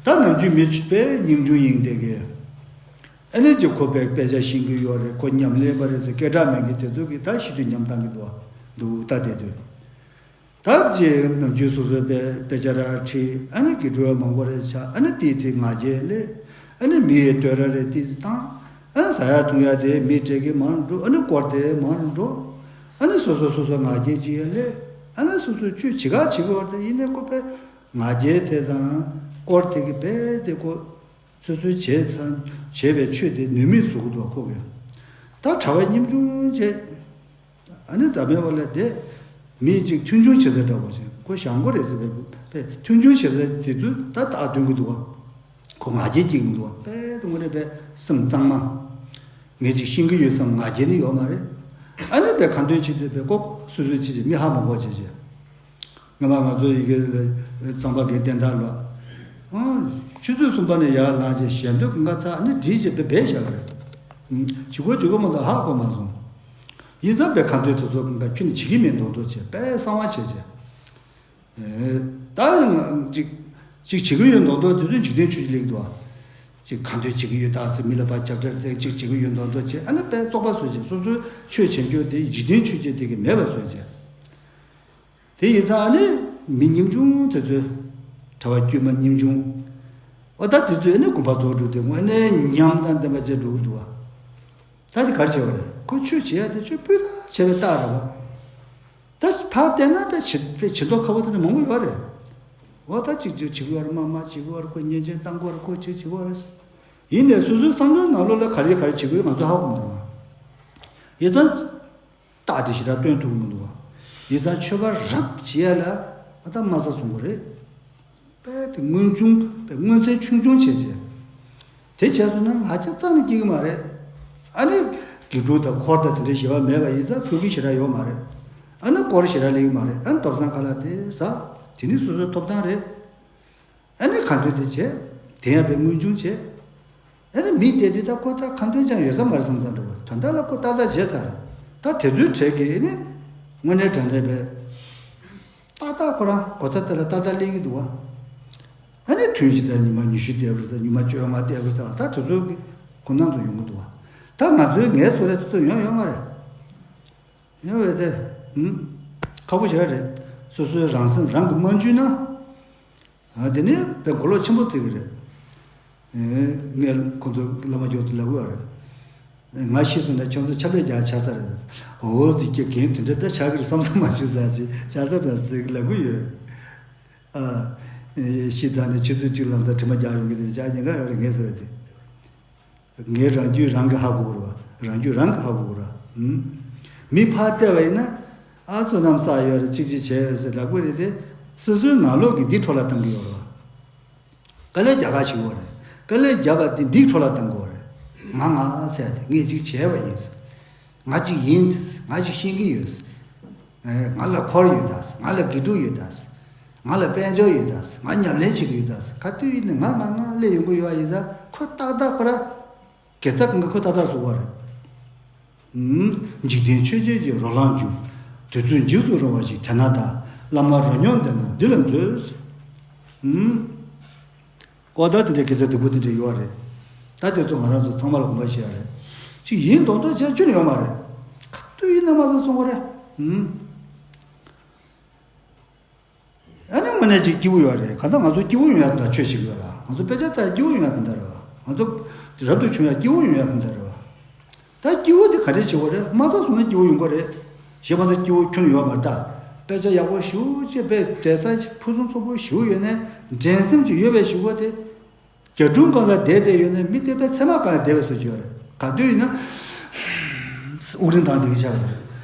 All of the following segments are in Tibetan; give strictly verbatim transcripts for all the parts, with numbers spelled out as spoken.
ད་ནམ་རྒྱུན་མི་ཆུ་པའི་སྙིང་ཆུང་ཡིན་དེ་གས། ཨ་ནི་ཅིག་ཁོ་པའི་དཔེ་ཆ་ཤེས་ཀྱི་ཡོད་རེད། ཁོ་ཉམས་ལེན་པ་རེད་ཟེར་སྐད་གྲགས་མེད་མཁན་དེ་ཚོ་གིས་ད་ཤི་དུས་ཉམས་བཏང་གི་འདུག་འདུག་ད་བསྡད་དུས། ད་ཅིག་ནམ་རྒྱུན་སོ་སོའི་དཔེ་དཔེ་ཆ་ར་ཁྲིད། ཨ་ནི་དགེ་ཕྲུག་མང་པོ་རེ་ཆགས། ཨ་ནི་ཏིས་ཏིས་ང་རྒྱལ་སླེབས། ཨ་ནི་མི་ཡི་བསྟོད་ར་རེ་ཏིས་ཏིས་བཏང་། ཨ་ནི་ཟ་ཡ་འཐུང་ཡ་དེ་མི་སྤྲད་གི་མང་རུ་འགྲོ། ཨ་ནི་དཀོར་དེ་མང་རུ་འགྲོ། ཨ་ནི་སོ་སོ་སོ་སོ་ང་རྒྱལ་ཅིག་ཡ་སླེབས། ཨ་ནི་སོ་སོའི་ཆོས་བྱེད་ག་བྱེད་གི་བར་དུ་ཡིན་ནའི་ཁོ་པའི་ང་རྒྱལ་དེ་དང་དཀོར་དེ་གི་རྦད་དེ་ཁོ་སོ་སོའི་བྱས་ཙང་བྱས་པའི་ཆོས་དེ་ནུས་མེད་བཟོ་གི་འདུག་ཁོ་གིས། ད་གྲྭ་པ་སྙིང་ཆུང་བྱས། ཨ་ནི་འཛམ་བུ་གླིང་ལ་བསྡད། མི་གཅིག་མཐོང་ཆུང་བྱེད་ས་འདྲ་བོ་ཞིག་ཁོ་ཞང་གོ་རེད་ཟེར་བས་པས་མཐོང་ཆུང་བྱེད་ས་དེ་ཚོས་ད་རྟགས་སྟོན་གི་འདུག་བ། ཁོ་ང་རྒྱལ་སྐྱེ་གི་འདུག་བ། དཔེ་དུ་ངོ་རེ་པས་སེམས་གཙང་མ། ངས་ཅིག་ཤེས་ཀྱི་ཡོད་བསམ་ང་རྒྱལ་ནི་ཡོད་མ་རེད། ཨ་ནི་པས་ཁ་འདོན་བྱེད་དུས་པས་ལྐོག་སུད་སུད་བྱེད་བྱེད་མི་ཧ་མ་གོ་བྱེད་བྱེད། སྔོན་མ་ང་ཚོ་ཡི་གེ་རྩོམ་པ་དགེ་བསྟན་དར་ལོ། ཨང་། ཆུ་ཚོད་གསུམ་པ་ནས་ཡར་ལངས་རྗེས་ཞལ་འདོན་གྱི་ང་ཚ་ནི་བྲིས་རྗེས་པའི་བེད་བཞག་རེད། ཨང་། བྱེད་དགོས་བྱེད་དགོས་མ་གཏོགས་ཧ་གོ་མ་སོང་། ཡིན་ཙང་པའི་ཁ་འདོན་དེ་ཚོ་གི་ཁྱོད་ནི་བྱེད་ཀྱི་མེད་མདོག་མདོག་བྱས་པས་གསང་བ་བྱས་བྱས། ད་ཅིག་ཅིག་བྱེད་ཀྱི་ཡོད་མདོག་མདོག་དེ་ཚོ་འཇིག་རྟེན་ཆོས་བརྒྱད་ལེགས་འདུག་ཅིག་ཁ་འདོན་བྱེད་ཀྱི་ཡོད་ད་ཟེར་མི་ལ་ཕར་རྒྱབ་སྐྱོར་དེ་ཅིག་བྱེད་ཀྱི་ཡོད་མདོག་མདོག་བྱས། ཨ་ནི་པའི་བཙོག་པ་བཟོས་བྱས། སོ་སོའི་ཆོས་བྱེད་རྒྱུ་དེ་འཇིག་རྟེན་ཆོས་བརྒྱད་དེ་གི་མེད་པ་བཟོས་བྱས། དེ་ཡིན་ཙང་ཨ་ནི་མི་སྙིང་ཆུང་དེ་ཚོས། གྲྭ་པ་དཀྱུས་མ་སྙིང་ཆུང་། འོ་ད་དེ་ཚོས་ཨ་ནི་དགོན་པ་རྫོགས་འགྲོ་དུས་དངོས་གནས་ཉམས་དང་ལྡན་པ་བྱས་འགྲོ་གི་འདུག་བ། ད་དེ་ག་རེ་བྱས་པ་རེད། ཁོ་ཆོས་བྱེད་ཡ་དེ་ཆོས་སྤུས་དག་བྱས་པའི་རྟགས་རེད་བ། ད་ཕར་བལྟས་ན་ད་བྱེད་བྱེད་མདོག་ཁ་པོ་དེ་འདྲ་མང་པོ་ཡོད་རེད། འོ་ད་ཅིག་ཅིག་བྱེད་དགོས་རེད། མ་མ་བྱེད་དགོས་རེད། ཁོ་བརྙས་བཅོས་བཏང་དགོས་རེད། ཁོ་ཅིག་བྱེད་དགོས་རེད། ཡིན་ནའི་སོ་སོའི་བསམ་བློའི་ནང་ལོགས་ལ་ག་རེ་ག་རེ་བྱེད་དགོས་ང་ཚོ་ཧ་གོ་མ་རེད་བ། ཡིན་ཙང་། རྟགས་དེ་ཞེ་དྲག་སྟོན་ཐུབ་ཀྱི་མི་འདུག་བ། ཡིན་ཙང་ཆོས་པ་རབ་བྱེད་ཡ་ལ་ཨ་ད་དམའ་ས་བཟུང་གི་རེད། དཔེ་དེ་མངོན་ཆུང་དཔེ་མངོན་ཚད་ཆུང་ཆུང་བྱས་བྱས། དེ་བྱས་སོང་ན་ང་ཅག་རྩ་ནས་སྐྱིད་གི་མ་རེད། ཨ་ནི་དགེ་ཕྲུག་དང་འཁོར་དང་དེ་འདྲའི་ཞེ་བ་མེད་པ་ཡིན་ཙང་ཕུགས་ཀྱི་ཞེ་དྲག་ཡོད་མ་རེད། ཨ་ནི་དཀོར་ཞེ་དྲག་ལེགས་མ་རེད། ཨ་ནི་ཐོབ་ཚང་ཁ་ལག་དེ་ཟ། དེ་ནི་སོ་སོའི་ཐོབ་ཐང་རེད། ཨ་ནི་ཁ་འདོན་དེ་བྱས། དེ་ཡང་དཔེ་མངོན་ཆུང་བྱས། ཨ་ནི་མི་དེ་དུས་ད་ཁོ་ད་ཁ་འདོན་ཅང་ཡོད་ས་མ་རེད་བསམ་ཙང་འདྲ་བ། ད་ལྟ་ལ་ཁོ་ཏག་ཏག་བྱས་ཚར། ད་དེ་ཚོའི་གྲས་ཀྱིས་ཨ་ནི་དངོས་གནས་དྲང་གནས་པའི་ཏག་ཏག་ཁོ་རང་གོ་ས་དེ་ལ་ཏག་ཏག་སླེབས་ཀྱི་འདུག་བ། ཨ་ནི་ཐུན་གཅིག་དང་ཉི་མ་ཉི་ཤུ་བསྡད་དགོས་ས། ཉི་མ་བཅོ་ལྔ་བསྡད་དགོས་ས་ལ་ད་དེ་ཚོ་གི་ཁོ་ནང་དུ་ཡོང་གི་འདུག་བ། ད་ང་ཚོའི་ངའི་བཟོ་རེ་དེ་ཚོ་ཡོང་ཡོང་མ་རེད། ཡོང་བས་དེ། ཧུམ། ཁག་པོ་ཞེ་དྲག་རེད། སོ་སོའི་རང་སེམས་རང་གིས་མ་འཇུས་ན། ཨ་དེ་ནས་དཔེ་མགོ་ལོག་ཆེན་པོ་བརྩི་གི་རེད། ཨེ་ངས་ཁོ་ཚོ་བླ་མ་མགྱོགས་ཚོ་ལབ་གི་ཡོད་རེད། ང་ཤི་སོང་ན་ཁྱོད་ཚོ་ཆབ་ལས་རྒྱག་ཆགས་ས་རེད། འོ་ཟིག་ཀྱི་རྒན་དེ་འདྲ་ད་ཆགས་ཀྱི་རེད་བསམ་བསམ་མ་ཞུ་ཟེར་ཅིག་ཆགས་ས་ད་ཟིག་ལབ་གི་ཡོད། ཨ། ཤི་ཚར་ནས་ཆུ་ཚོད་གཅིག་ལམ་སང་དྲི་མ་རྒྱག་ཡོང་གི་དེ་ཆགས་ཉེན་ཁ་ཡོད་རེད་ངས་ཟེར་རེད་དེ། ངས་རང་རྒྱུད་རང་གིས་ཧ་གོ་དགོས་རེད་བ། རང་རྒྱུད་རང་གིས་ཧ་གོ་དགོས་རེད་བ། ཨུམ། མི་ཕར་བལྟས་པ་ཡིན་ན། ཨ་བསོད་ནམས་བསགས་ཡོད་རེད། ཅིག་ཅིག་བྱས་ཡོད་རེད་ཟེར་ལབ་དགོས་རེད་དེ། སོ་སོའི་ནང་ལོགས་ཀྱི་འདི་འཕྲོ་བརླག་བཏང་གི་ཡོད་རེད་བ། དཀའ་ལས་རྒྱག་ག་བྱེད་དགོས་རེད། དཀའ་ལས་བརྒྱབ་པ་དེ་འདི་འཕྲོ་བརླག་བཏང་དགོས་རེད། ང་ང་ཟེར་ཏེ་ངས་ཅིག་བྱས་པ་ཡིན། ང་ཅིག་ཡིན། ང་ཅིག་ཤེས་ཀྱི་ཡོད། ང་ལ་འཁོར་ཡོད་ད། ང་ལ་དགེ་ཕྲུག་ཡོད་ད། ང་ལ་དཔལ་འབྱོར་ཡོད་ད། ང་ཉམས་ལེན་བྱེད་ཀྱི་ཡོད་ད། ག་དུས་ཡིན་ནའི་ང་ང་ང་སླེབས་ཡོང་གི་ཡོད་པ་ཡིན་ཙང་ཁོ་ཏག་ཏག་ཁོ་ར། དགེ་རྩ་གང་ག་ཁོ་ཏག་ཏག་བཟོ་བ་རེད། ཨུམ། འཇིག་རྟེན་ཆོས་བརྒྱད་ཀྱི་རོ་ལངས་རྒྱུ། དུས་ཚོད་འཇིགས་སུ་རུང་བ་ཞིག་དེ་ན་གདའ། བླ་མ་རོ་སྙོམས་དེ་ན་འདི་ལ་མཛོད། ཨུམ། ཨོ་ད་དེ་འདྲའི་དགེ་རྩ་སྡུག་པོ་དེ་འདྲ་ཡོད་རེད། ད་དེ་ཚོ་ང་རང་ཚོ་ཚང་མ་ལ་དགོངས་པ་བཞེས་ཡ་རེད། ཅིག་ཡིན་མདོག་མདོག་བྱས་ཁྱོན་ནས་ཡོད་མ་རེད། ག་དུས་ཡིན་ན་མ་ཟ་སོང་བ་རེད། ཨུམ། ཨ་ནི་དངོས་གནས་ཅིག་སྐྱིད་པོ་ཡོད་རེད། གང་ལྟར་ང་ཚོ་སྐྱིད་པོ་ཡོང་ཡ་དང་ཆོས་བྱེད་ཀྱི་ཡོད་ར། ང་ཚོ་དཔེ་ཆ་ལྟ་ཡ་སྐྱིད་པོ་ཡོང་ཡ་དང་འདྲ་རེད་བ། ང་ཚོ་རབ་ཏུ་བྱུང་ཡ་སྐྱིད་པོ་ཡོང་ཡ་དང་འདྲ་རེད་བ། ད་སྐྱིད་པོ་དེ་ག་འདྲས་བྱེད་དགོས་རེད། དམའ་ས་བཟུང་ན་སྐྱིད་པོ་ཡོང་གི་རེད། གཞན་པ་ཚོ་སྐྱིད་པོ་ཁྱོན་ཡོད་མ་རེད་ད། དཔེ་ཆ་ཡག་པོ་ཞེ་པོ་ཅིག་དཔེ་བསྡད་ས་ཕུན་སུམ་ཚོགས་པོ་ཞེ་པོ་ཡོད་ནའི་འགྲན་སེམས་ཅིག་ཡོད་པའི་གཞུག་གུ་དེ། རྒྱ་སྒྲུང་སྒང་ལ་བསྡད་བསྡད་ཡོད་ནའི་མི་དེ་དཔེ་ཚེར་མ་སྒང་ལ་བསྡད་པའི་བཟོ་ཅིག་ཡོད་རེད། ག་དུས་ཡིན་ན། དབུགས་རིང་བཏང་བསྡད་ཀྱི་ཆགས་རེད།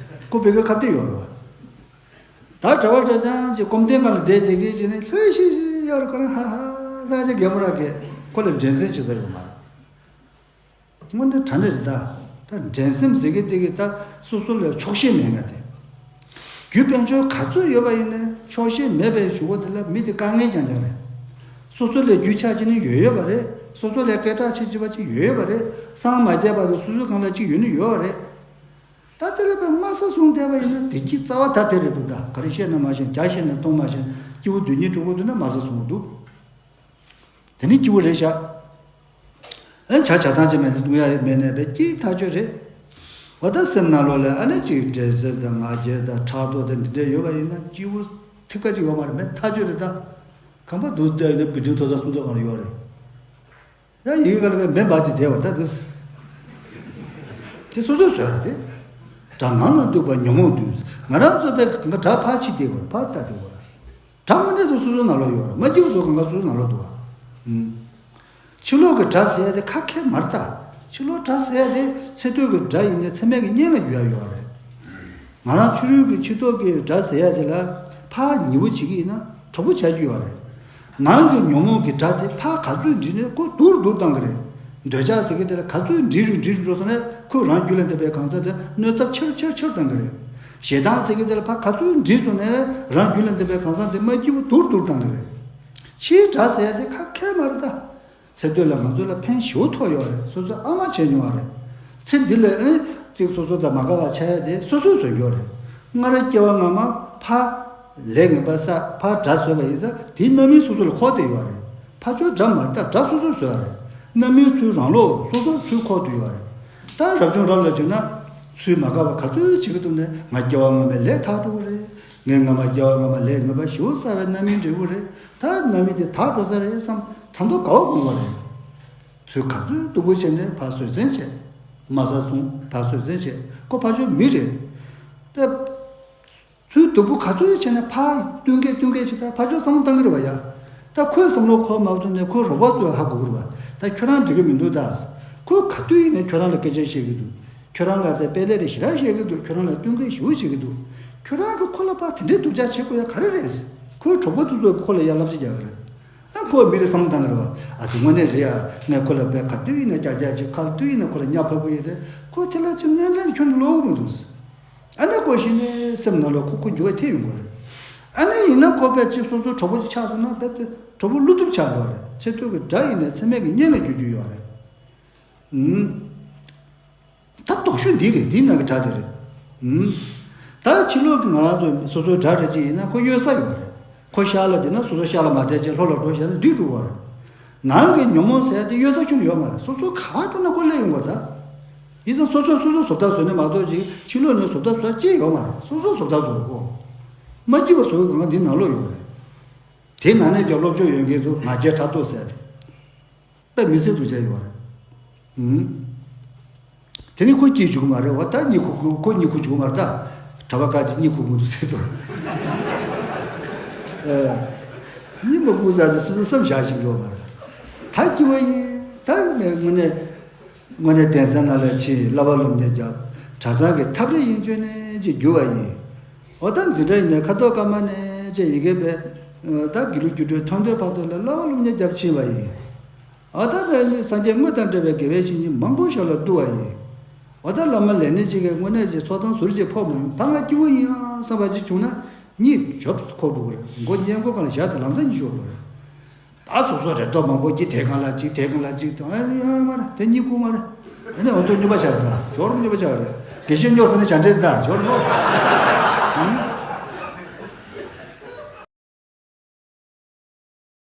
ཁོ་བོད་སྐད་ཁ་གཏད་ཡོད་རེད་བ། ད་གྲྭ་པ་གྲྭ་རྐྱང་གིས་སྒོམ་སྟེང་སྒང་ལ་བསྡད་བསྡད་ཀྱི་བྱས་ནས་ལྷོད་ཤིག་ཤིག་ཡོད་རེད། ཁོ་རང་ཧ་ཧ་ཟེར་གྱི་རྒན་མོ་རང་གིས་ཁོ་ལ་འགྲན་སེམས་བྱེད་ས་ཡོད་མ་རེད། དངོས་གནས་དྲང་གནས་རེད་ད། ད་འགྲན་སེམས་ཟེར་གྱི་དེ་གི་ད་སོ་སོ་ལ་ཆོག་ཤེས་མེད་ང་དེ། རྒྱུ་དཔལ་འབྱོར་ག་ཚོད་ཡོད་པ་ཡིན་ནའི་ཆོག་ཤེས་མེད་པའི་གཞུག་གུ་དེ་ལ་མི་དེ་དཀའ་ངལ་རྐྱང་རྐྱང་རེད། སོ་སོ་ལས་རྒྱུ་ཆ་ཅིག་ནི་ཡོད་ཡོད་པ་རེད། སོ་སོ་ལས་སྐད་གྲགས་ཆེ་ཆེ་བ་ཅིག་ཡོད་ཡོད་པ་རེད། སངས་མ་རྒྱས་བར་དུ་སོ་སོའི་སྒང་ལ་ཅིག་ཡོད་ནི་ཡོད་པ་རེད། ད་དེ་ལ་དཔེ་དམའ་ས་བཟུང་བསྡད་པ་ཡིན་ན་བདེ་སྐྱིད་རྩ་བ་ད་དེ་རེད་འདུག་ད་ག་རེ་བཤད་ན་མ་ཤེས། བརྒྱ་བཤད་ན་སྟོང་མ་ཤེས། སྐྱིད་པོ་སྡུག་བསྔལ་གྲོགས་པོ་འདུག་ན་དམའ་ས་བཟུང་འདུག་དེ་ནི་སྐྱིད་པོ་རེད་ཤག་ཨ་བྱ་བྱ་སྟངས་ཅིག་མེད་ན་སྡུག་ཡ་མེད་ནས་པའི་སྐྱིད་ཐག་ཆོད་རེད། འོ་ད་སེམས་ནང་ལོགས་ལ་ཨ་ནི་ཅིག་འབྲེལ་ཟེར་དང་ང་རྒྱལ་དང་ཕྲག་དོག་དང་འདི་འདྲ་ཡོད་པ་ཡིན་ན་སྐྱིད་པོ་ཐིག་པ་ཅིག་ཡོད་མ་རེད། མེད་ཐག་ཆོད་རེད་ད། ཁང་པ་སྡུག་བསྡད་ཡོད་ན་བི་ཌིའོ་ཐོག་ས་སུ་འདུག་གང་ཡོད་རེད། ཡ་ཡི་གེ་ག་ལ་བའི་མེ་འབར་ཅིག་བསྡད་པ་ད་དུས། དེ་སོ་སོས་བཟོས་ར་དེ། དགྲ་ནང་ན་འདུག་པ་ཉོན་མོངས་འདུས། ང་རང་ཚོ་པའི་གང་ག་དགྲ་ཕར་ཕྱི་བསྡད་པ་རེད། ཕར་ལྟ་བསྡད་པ་རེད། དགྲ་དངོས་གནས་སུ་སོ་སོའི་ནང་ལོགས་ཡོད་རེད། མ་སྐྱིད་པ་བཟོ་གང་ག་སོ་སོའི་ནང་ལོགས་འདུག་ཨ། ཕྱི་ལོགས་ཀྱི་དགྲ་ཟེར་ཡ་དེ་ཁ་ཁྱེར་མ་རེད་ད། ཕྱི་ལོགས་དགྲ་ཟེར་ཡ་དེ་ཚེ་སྟོད་ཀྱི་དགྲ་ཡིན་ནའི་ཚེ་སྨད་ཀྱི་གཉེན་ལ་འགྱུར་ཡ་ཡོད་རེད། ང་རང་ཕྱི་རོལ་གྱི་ཕྱི་ཐོག་གི་དགྲ་ཟེར་ཡ་དེ་ལ་ཕར་ཉེ་པོ་བྱེད་ཀྱི་ཡིན་ན་གྲོགས་པོ་བྱ་རྒྱུ་ཡོད་རེད། ནང་གི་ཉོན་མོངས་ཀྱི་དགྲ་དེ་ཕར་ག་ཚོད་འདྲིས་ནས་ཁོ་སྡུག་རུ་སྡུག་རུ་བཏང་གི་རེད། འདོད་ཆགས་ཟེར་གྱི་དེ་ལ་ག་ཚོད་འདྲིས་རུ་འདྲིས་རུ་འགྲོ་སོང་ནས་ཁོས་རང་རྒྱུད་ལ་འདེབས་པའི་གང་ཟག་དེ་གནོད་ཚབས་ཆེ་རུ་ཆེ་རུ་ཆེ་རུ་བཏང་གི་རེད། ཞེ་སྡང་ཟེར་གྱི་དེ་ལ་ཕར་ག་ཚོད་འདྲིས་སོང་ནས་རང་རྒྱུད་ལ་འདེབས་པའི་གང་ཟག་དེ་མ་སྐྱིད་པོ་སྡུག་རུ་སྡུག་རུ་བཏང་གི་རེད། ཕྱིའི་དགྲ་ཟེར་ཡ་དེ་ཁ་ཁྱེར་མ་རེད་ད། ཚེ་སྟོད་ལ་ང་ཚོ་ལ་ཕན་ཞེ་པོ་ཐོགས་ཡོད་རེད། སོ་སོས་ཨ་མ་བྱས་མྱོང་བ་རེད། ཚེ་འདི་ལ་ཨེ་ཅིག་སོ་སོ་དང་མ་དགའ་བ་ཆགས་ཡ་དེ་སོ་སོས་བཟོས་ཡོད་རེད། སྔར་སྐྱེ་བ་སྔ་མ་ཕར་ལས་ངན་པ་བསགས། ཕར་དགྲ་བཟོས་པ་ཡིན་ཙང་དེའི་རྣམ་སྨིན་སོ་སོ་ལ་འཁོར་བསྡད་ཡོད་རེད། ཕར་ཕྱོགས་དགྲ་མ་རེད་ད། དགྲ་སོ་སོས་བཟོས་པ་རེད། རྣམ་སྨིན་ཚུར་རང་ལོག་སོ་སོ་ཚུར་འཁོར་བསྡད་ཡོད་རེད། ད་རབ་བྱུང་རབ་ལ་བྱུང་ན་ཚུར་མ་དགའ་བ་ག་ཚོད་བྱེད་ཀྱི་འདུག་ནས་ང་སྐྱེ་བ་སྔ་མའི་ལས་ཐག་འགྲོ་གི་རེད། ངས་སྔ་མ་སྐྱེ་བ་སྔ་མ་ལས་ངན་པ་ཞེ་པོ་བསགས་པའི་རྣམ་སྨིན་འབྲས་བུ་རེད། ད་རྣམ་སྨིན་དེ་དག་འགྲོ་ས་རེད་བསམ། ད་མདོ་དགའ་བ་སྒོམ་དགོས་རེད། ཚུར་ག་ཚོད་སྡུག་པོ་བྱས་ནས་ཕར་བཟོད་བསྲན་བྱས། མ་ཟ་བཟུང་ཕར་བཟོད་བསྲན་བྱས། ཁོ་ཕར་ཕྱོགས་མི་རེད། ད་ཚུར་སྡུག་པོ་ག་ཚོད་བྱས་ནས་ཕར་བསྟུན་མཁས་བསྟུན་མཁས་བྱེད། ད་ཕར་ཕྱོགས་བསམ་བློ་བཏང་གི་རེད་བ་ཡ། ད་ཁོའི་བསམ་བློ་འཁོར་མ་ཐུབ་ནས་ཁོའི་རོགས་པ་ཚོས་ཧ་གོ་གི་རེད་བ། ད་ཁྱོད་རང་འགྲིག་གི་མི་འདུག་ད། ཁོས་ག་དུས་ཡིན་ནའི་ཁྱོད་རང་ལ་སྐད་ཆ་བཤད་ཀྱི་འདུག། ཁྱོད་རང་ལ་དེ་དཔེ་ལས་རེ་ཞེ་དྲག་བཤད་ཀྱི་འདུག། ཁྱོད་རང་ལ་བསྟུན་མཁས་ཞེ་པོ་བྱེད་ཀྱི་འདུག། ཁྱོད་རང་གིས་ཁོ་ལ་ཕར་དེ་འདྲའི་སྡུག་ཅག་བྱེད་དགོས་ཡ་ག་རེ་རེད། ཁོའི་གྲོགས་པོ་དེ་ཚོས་ཁོ་ལ་ཡ་ལབ་ཅིག་རྒྱག་གི་རེད། ཨ་ཁོ་མི་རེད་བསམ་བཏང་གི་རེད་བ། ཨ་ཙི་དངོས་གནས་རེད་ཡ། ངས་ཁོ་ལ་དཔེ་ག་དུས་ཡིན་ན་ཀྱག་ཀྱག་ཅིག། ག་དུས་ཡིན་ན་ཁོ་ལ་གཉའ་ཕབ་ཀྱི་ཡོད་དེ། ཁོ་དེ་ལ་ཅིག་སྣེ་ལེན་ཁྱོན་ནས་ལོག་གི་མི་འདུག། ཨ་ནི་ཁོ་གཞི་ནས་སེམས་ནང་ལ་ཁོ་ཁོ་འགྱུར་བ་ཐེབས་ཡོང་གི་རེད། ཨ་ནི་ཡིན་ན་ཁོ་དཔེ་ཅིག་སོ་སོ་གྲོགས་པོ་ཅིག་ཆགས་སོང་ན་དཔེ་དེ་གྲོགས་པོ་བློ་སྟོབས་ཆགས་འགྲོ་བ་རེད། ཚེ་སྟོད་ཀྱི་དགྲ་ཡིན་ནའི་ཚེ་སྨད་ཀྱི་གཉེན་ལ་འགྱུར་རྒྱུ་ཡོད་རེད། ཨུམ། ད་དོགས་གཞི་འདི་རེད། འདིའི་ནང་གི་དགྲ་དེ་རེད། ཨུམ། ད་ཕྱི་ལོགས་ཀྱི་ང་རང་ཚོ་སོ་སོའི་དགྲ་རེ་ཅིག་ཡིན་ན་ཁོ་གཡོལ་ས་ཡོད་རེད། ཁོ་ཤར་ལ་བསྡད་ན་སོ་སོ་ཤར་ལ་མ་བསྡད་བྱས་ལྷོ་ལ་འགྲོ་བྱས་ན་འགྲིག་འགྲོ་བ་རེད། ནང་གི་ཉོན་མོངས་ཟེར་ཡ་དེ་གཡོལ་ས་ཁྱོན་ཡོད་མ་རེད། སོ་སོ་ག་པར་འགྲོ་ན་ཁོ་སླེབས་ཡོང་གི་རེད་ད། ཡིན་ཙང་སོ་སོས་སོ་སོ་བཟོ་ལྟ་བཟོས་ནས་མ་གཏོགས་ཅིག་ཕྱི་ལོགས་ནས་བཟོ་ལྟ་བཟོ་ཡ་ཅི་ཡོད་མ་རེད། སོ་སོ་བཟོ་ལྟ་བཟོ་རེད་ཁོ། མ་སྐྱིད་པ་བཟོ་གི་གང་ག་འདི་ནང་ལོགས་ཡོད་རེད། དེ་ནང་ནས་ཀྱང་སློབ་སྦྱོང་ཡོད་མཁན་ཚོ་ང་རྒྱལ་ཕྲག་དོག་ཟེར་ཏེ། དཔེ་མི་སྲིད་སྡུག་ཅག་ཡོད་རེད། ཨུམ། དེ་ནི་ཁོ་སྐྱིད་བཅུག་མ་རེད་བ། ད་གཉིད་ཁུག་ཁུག་ཁོ་གཉིད་ཁུག་བཅུག་མ་རེད་ད། གྲྭ་པ་ཁ་ཅིག་གཉིད་ཁུག་མི་འདུག་ཟེར་དོ། ཨེ། གཉིད་མ་ཁུག་ཟེར་ཏེ་སོ་སོ་བསམ་བཞག་ཤིང་ཡོད་མ་རེད། ད་སྐྱིད་པོ་ཡིན། ད་ངས་དངོས་གནས། དངོས་གནས་གདན་ས་ནང་ལ་ཕྱིན། བསླབ་པ་སློབ་གཉེར་བརྒྱབ། གྲྭ་ཚང་གི་ཐབས་རེ་ཡིན་བརྗོད་ནས་ཅིག་བསྒྱུར་བ་ཡིན། འོ་ད་འཛིན་གྲྭ་ཡིན་ནའི་ཁ་དོག་དཀར་དམར་ནས་ཅིག་ཡི་གེ་བས། ད་དགེ་ལུགས་རྒྱུགས་སྤྲོད་ཐོན་འདོད་ཕར་འདོད་ལ་བསླབ་པ་སློབ་གཉེར་བརྒྱབ་ཕྱིན་པ་ཡིན། འོ་ད་བས་ནི་སངས་རྒྱས་དངོས་དང་འབྲེལ་བའི་དགེ་བའི་བཤེས་གཉེན་མང་པོ་ཞིག་ལ་བསྡུར་བ་ཡིན། འོ་ད་བླ་མ་ལས་སྣེ་གཅིག་གིས་དངོས་གནས་ཀྱི་ཚོགས་གཏམ་ཟུར་གཅིག་ཕོག་མ་ཡོང་། ད་ང་སྐྱིད་པོ་ཡིན་ཨ་བསམ་པ་ཅིག་བྱུང་ན་གཉིད་ཞོབ་ཁོག་འགྲོ་གི་རེད། མགོ་སྔས་མགོ་སྒང་ལ་བཞག་སྟེ་ལམ་སང་གཉིད་ཤོར་འགྲོ་གི་རེད། ད་སོ་སོ་རེ་དོགས་མང་པོ་གྱིས་དེ་སྒང་ལ་གཅིག་དེ་སྒང་ལ་གཅིག་དང་ཨ་ནི་ཡོད་མ་རེད། དེ་གཉིད་ཁུག་མ་རེད། ཨ་ནི་འོ་ཐོག་སྨྱོན་པ་ཆགས་རེད། ད་ཇོ་རུ་སྨྱོན་པ་ཆགས་རེད། དགེ་བཤེས་སྨྱོ་ཟེར་ནས་བྱ་འདྲེ་ད་ཇོ་རུ་ལོ། ཨང་